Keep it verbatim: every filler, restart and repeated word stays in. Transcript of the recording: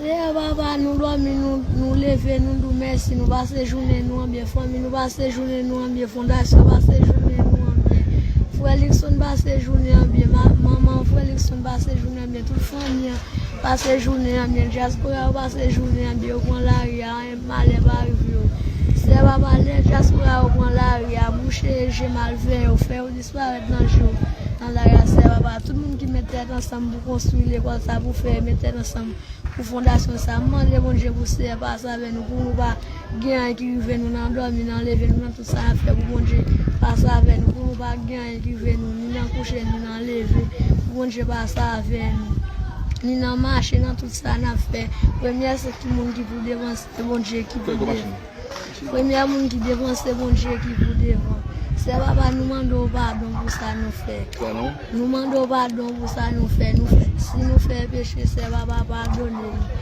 Seyè Papa, nou dòmi, nou, nou leve, nou di w mèsi, nou pase jounen nou an byen, fanmi nou pase jounen nou an byen, fondasyon pase jounen nou an byen. Frè Luckson pase jounen an byen, ma-, manman Frè Luckson pase jounen an byen, tout fanmi an pase jounen an byen, dyaspora yo pase jounen an byen, yo pran lari a, anyen malè pa rive yo. Seyè Papa, lè dyaspora yo pran lari a, bouche je malveyan yo, fè yo disparèt nan je yo, nan lari a, Seyè Papa. Tout moun ki met tèt ansanm pou konstwi lekòl sa, pou fè met tèt ansanm pou fondasyon sa. M mande Bondye pou Seyè pase avè nou, pou nou pa gen anyen ki rive nou nan dòmi, nan leve nou, nan tout sa n ap fè, pou Bondye pase avè nou, pou nou pa gen anyen ki rive nou, ni nan kouche, ni nan leve, pou Bondye pase avè nou, ni nan mache, nan tout sa n ap fè. Premyè se ki moun ki pou devan, se Bondye ki pou devan. Premyè moun ki devan, se Bondye ki pou devan. Seyè Papa, nou mande w padon pou sa nou fè. Nou mande w padon pou sa nou fè. Nou fè, si nou fè peche, Seyè Papa, padone nou.